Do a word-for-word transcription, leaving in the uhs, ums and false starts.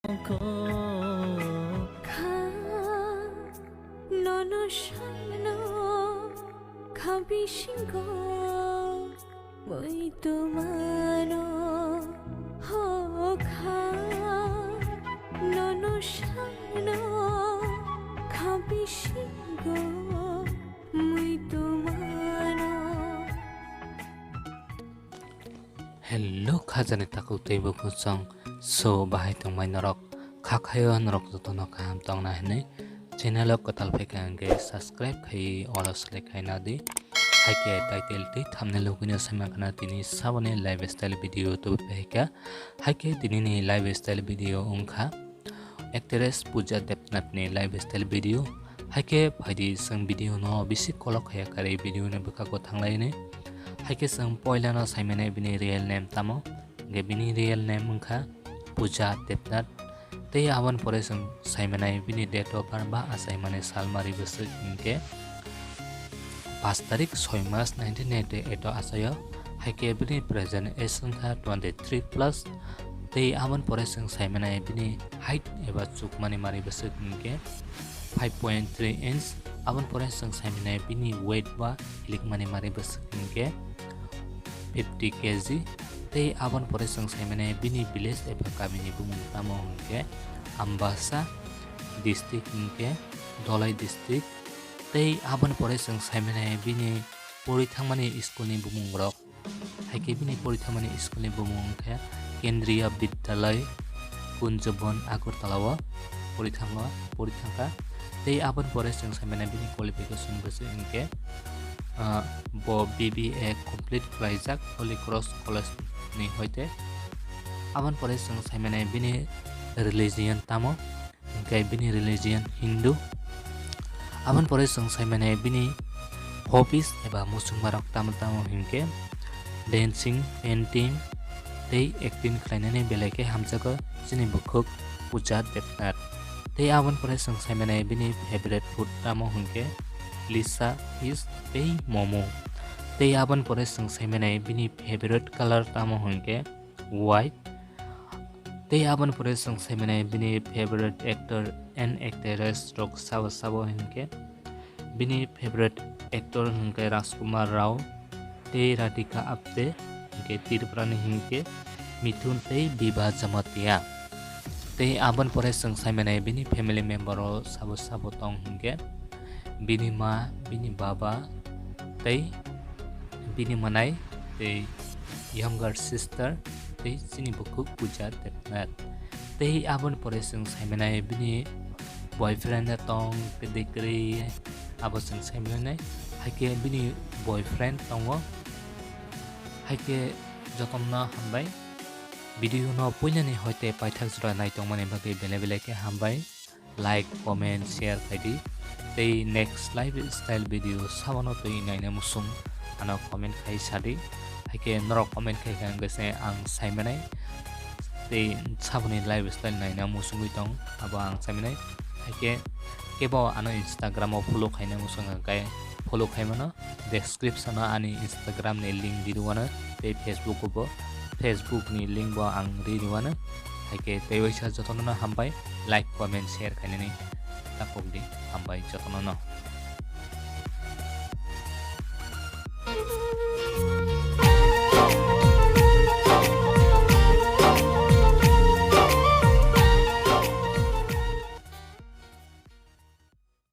Kha nono sano kha bisingo mui tumano ho kha nono sano kha bisingo mui tumano. Hello khajani takhuk tei bukhuk chwng, so bahai tongmai norok? Kha khaio norok jotono kaham tongna hinwi channel o kwtal phaikha hwnkhe subscribe khai all o select khai nadi. Haikhe title tei thumbnail logino saiman khana tini saboni lifestyle video tubui phaikha. Haikhe tinini lifestyle video wngkha actress Pooja Debnath ni lifestyle video. Haikhe phaidi chwng video no bisi kolok khaya karwi video ni bwkhago thanglaini. Haikhe chwng poilano saimanai bini real name tamo, hwnkhe bini real name wngkha Pooja Debnath. Tei aboni pore chwng saimanai bini date of birth ba achaimani salmari bwswk hwnkhe paanch tarik soi mas nineteen ninety eight o achaio. Haikhe bini present age wngkha twenty three plus. Tei aboni pore chwng saimanai bini height eba chukmani mari bwswk hwnkhe five point three inch. Aboni pore chwng saimanai bini weight ba hilikmani mari bwswk hwnkhe fifty K G. Tei aboni pore chwng saimanai bini village eba kamini bumung tamo hwnkhe Ambasa district hwnkhe Dholai district. Tei aboni pore chwng saimanai bini pori thangmani school ni bumung rok. Haikhe bini pori thangmani school ni bumung wngkha Kendriya Vidyalay Kunjabon Agartala o pori thango, pori thangkha. Tei aboni pore chwng saimanai bini qualification bwswk hwnkhe, ah, bo B B A complete khlaijak Holy Cross College ni hoite. Aboni pore chwng saimanai bini religion tamo, hwnkhe bini religion Hindu. Aboni pore chwng saimanai bini hobbies eba muchungmarok tamo tamo hwnkhe dancing, painting tei acting khlainani belai khe hamjakgo chini bukhuk Pooja Debnath. Tei aboni pore chwng saimanai bini favorite food tamo hwnkhe lisa fish tei momo. Tei aboni pore chwng saimanai bini favorite color tamo hwnkhe white. Tei aboni pore chwng saimanai bini favorite actor and actress rok sabo sabo hwnkhe bini favorite actor hwnkhe Rajkumar Rao tei Radhika Apte, hwnkhe Tripurani hwnkhe Mithun tei Biba Jamatia. Tei aboni pore chwng saimanai bini family member o sabo sabo tong hwnkhe bini ma, bini baba tei bini mwnai tei younger sister tei chini bukhuk Pooja Debnath. Tei aboni pore chwng saimanai bini boyfriend tong kwdwi kwrwi, abo chwng saimanai. Haikhe bini boyfriend tongo. Haikhe jotono hambai. Video no puilani hoite paithak jora naitongmani bagwi belai belai khe hambai. Like, comment, share khaidi. Tei next lifestyle video sabono twi naina muchung ano comment khai sadi. Haikhe norok comment khai khe ang bese ang saimanai. Tei saboni lifestyle naina muchungwi tong abo ang saimanai. Haikhe kebo ano Instagram o follow khaina muchung hwnkhe follow khaimano. Description o ani Instagram ni link ri rwano tei Facebook o bo, Facebook ni link bo ang ri rwano. Haikhe tei waisa jotono no hambai, like, comment, share khainani takhuk di, hambai jotono no.